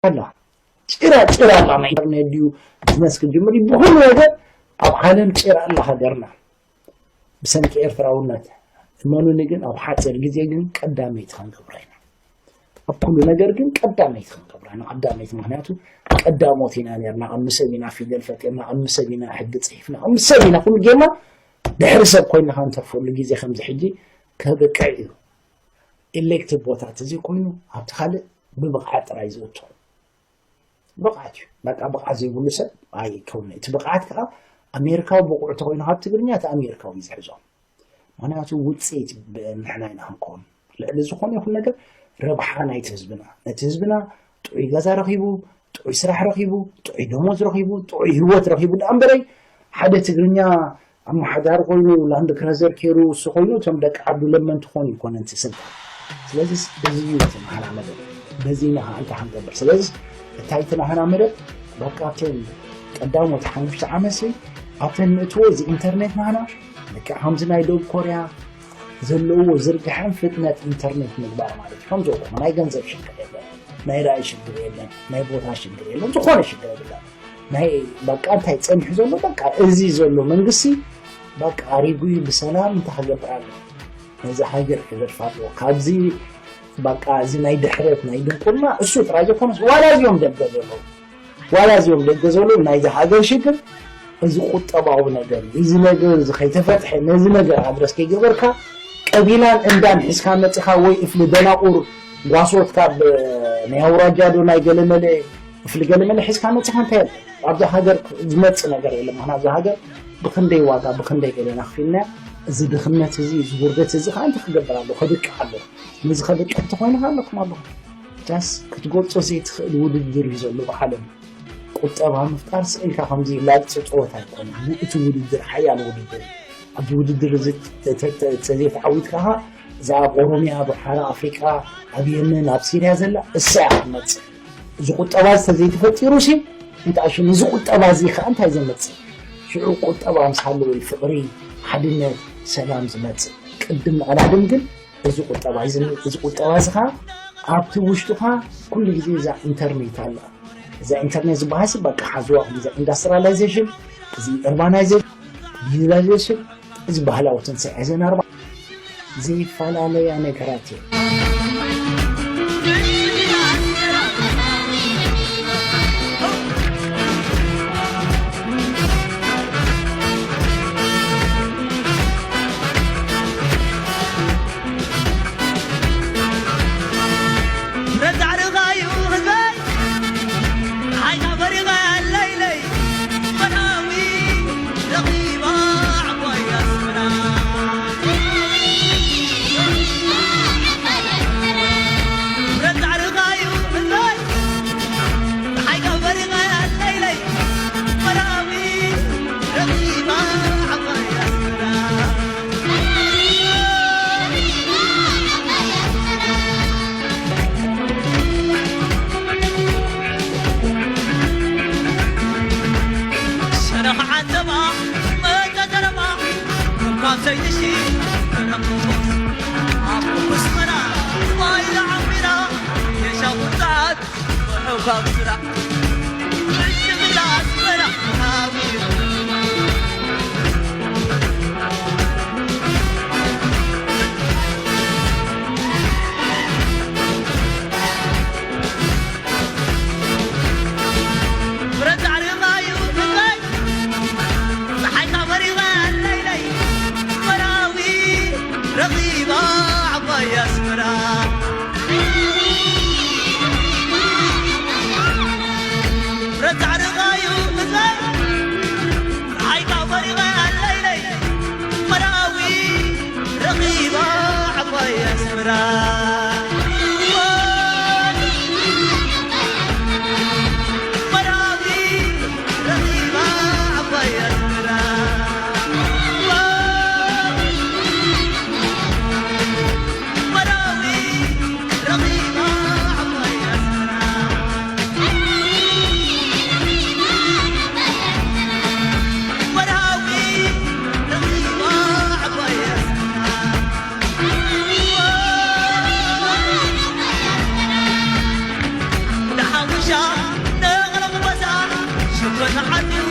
ኣላ። ጭራ ጭራ ኣላ። ናይ ኢንተርኔት ድዩ ቢዝነስ ክጅምር እዩ። ብኹሉ ነገር ኣብ ዓለም ጭራ ኣላ ሃገርና። ብሰንኪ ኤርትራውነት። እመኑኒ ግን ኣብ ሓፂር ግዜ ግን ቀዳመይቲ ክንገብራ ኢና። ኣብ ኩሉ ነገር ግን ቀዳመይቲ ክንገብራ ኢና። ቀዳመይቲ ምክንያቱ ቀዳሞት ኢና ነርና። ቅድሚ ሰብ ኢና ፊደል ፈጢርና፣ ቅድሚ ሰብ ኢና ሕጊ ፅሒፍና፣ ቅድሚ ሰብ ኢና ኩሉ ጌርና። ድሕሪ ሰብ ኮይንና ክንተርፈሉ ግዜ ከምዚ ሕጂ ከብቅዕ እዩ። ኤሌክትድ ቦታ ተዘይኮይኑ ኣብቲ ካልእ ብብቕዓት ጥራይ ዝእቶ ብቕዓት እዩ። በቃ ብቕዓት ዘይብሉ ሰብ ኣይከውንን። እቲ ብቕዓት ከዓ ኣሜሪካዊ ብቑዕ ተኮይኑ ካብ ትግርኛ እቲ ኣሜሪካዊ እዩ ዝሕዞ። ምክንያቱ ውፅኢት ብ- ንሕና ኢና ክንከውን። ልዕሊ ዝኾነ ይኹን ነገር ረብሓ ናይቲ ህዝብና፣ ነቲ ህዝብና ጥዑይ ገዛ ረኺቡ፣ ጥዑይ ስራሕ ረኺቡ፣ ጥዑይ ደሞዝ ረኺቡ፣ ጥዑይ ህይወት ረኺቡ ደኣ እምበረይ ሓደ ትግርኛ ኣመሓዳሪ ኮይኑ ላንድ ክረዘር ከይሩ እሱ ኮይኑ እቶም ደቂ ዓዱ ለመንቲ ክኾኑ ይኮነ እቲ ስልጣን። ስለዚ በዚ እዩ እቲ ናህና መደብ፣ በዚ ኢና ከዓ እንታይ ክንገብር። ስለዚ እታይ እቲ ናህና መደብ በቃ ኣብተን ቀዳሞት ሓሙሽተ ዓመት ሲ ኣብተን ንእትዎ እዚ ኢንተርኔት ናህና ልክዕ ከምዚ ናይ ደቡብ ኮርያ ዘለዎ ዝርግሐን ፍጥነት ኢንተርኔት ምግባር ማለት እዩ። ከምዚ ናይ ገንዘብ ሽግር የለን፣ ናይ ራእይ ሽግር የለን፣ ናይ ቦታ ሽግር የለን፣ ዝኾነ ሽግር የብለን። ናይ በቃ እንታይ ጸኒሑ ዘሎ በቃ እዚ ዘሎ መንግስቲ በቃ ኣሪጉ እዩ ብሰላም እንታይ ክገብር ኣሎ ነዚ ሃገር ክገድፋ ኣለዎ ካብዚ በቃ እዚ ናይ ድሕረት ናይ ድንቁርና እሱ ጥራይ ዘይኮነስ ዋላ እዚኦም ደገ ዘለዉ ዋላ እዚኦም ደገ ዘለዉ ናይዚ ሃገር ሽግር እዚ ቁጠባዊ ነገር እዩ። እዚ ነገር እዚ ከይተፈትሐ ነዚ ነገር ኣድረስ ከይገበርካ ቀቢላን እንዳን ሒዝካ መፂኻ ወይ እፍሊ ደናቁር ጓሶት ካብ ናይ ኣውራጃ ዶ ናይ ገለመለ እፍሊ ገለመለ ሒዝካ መፂኻ እንታይ ኣብዛ ሃገር ዝመፅእ ነገር የለን። ምክንያቱ ኣብዛ ሃገር ብክንደይ ዋጋ ብክንደይ ገለና ክፊልና እዚ ድኽነት እዚ እዚ ውርደት እዚ ከዓ እንታይ ክገብር ኣሎ ከብቅዕ ኣሎ። ነዚ ከብቅዕ እንተኮይኑ ከዓ ኣለኩም ኣለኹም ዳስ ክትገልፆ ዘይትኽእል ውድድር እዩ ዘሎ ብዓለም። ቁጠባ ምፍጣር ስእልካ ከምዚ ላግፂ ፀወታ ኣይኮነን። እቲ ውድድር ሓያል ውድድር እዩ። ኣብዚ ውድድር እዚ ተዘይተዓዊትካ ከዓ እዛ ኣብ ኦሮሚያ፣ ኣብ ሓራ ኣፍሪቃ፣ ኣብ የመን፣ ኣብ ሲርያ ዘላ እሳ እያ ክትመፅእ። እዚ ቁጠባ እዚ ተዘይተፈጢሩ ሲ እንታይ ሽም እዚ ቁጠባ እዚ ከዓ እንታይ ዘመፅእ? ሽዑ ቁጠባ ምስ ሃለወ ፍቕሪ፣ ሓድነት፣ ሰላም ዝመፅእ። ቅድም ንቐዳድም ግን እዚ ቁጠባ እዚ እዚ ቁጠባ እዚ ከዓ ኣብቲ ውሽጡ ከዓ ኩሉ ግዜ እዛ ኢንተርኔት ኣላ። እዛ ኢንተርኔት ዝበሃልሲ በቃ ሓዝዋ እዚ ኢንዳስትሪያላይዜሽን፣ እዚ ኡርባናይዜሽን፣ ዲጂታላይዜሽን፣ እዚ ባህላዊ ትንሳኤ እዘን ኣርባ ዘይፈላለያ ነገራት እየን። ተተዓጢቑ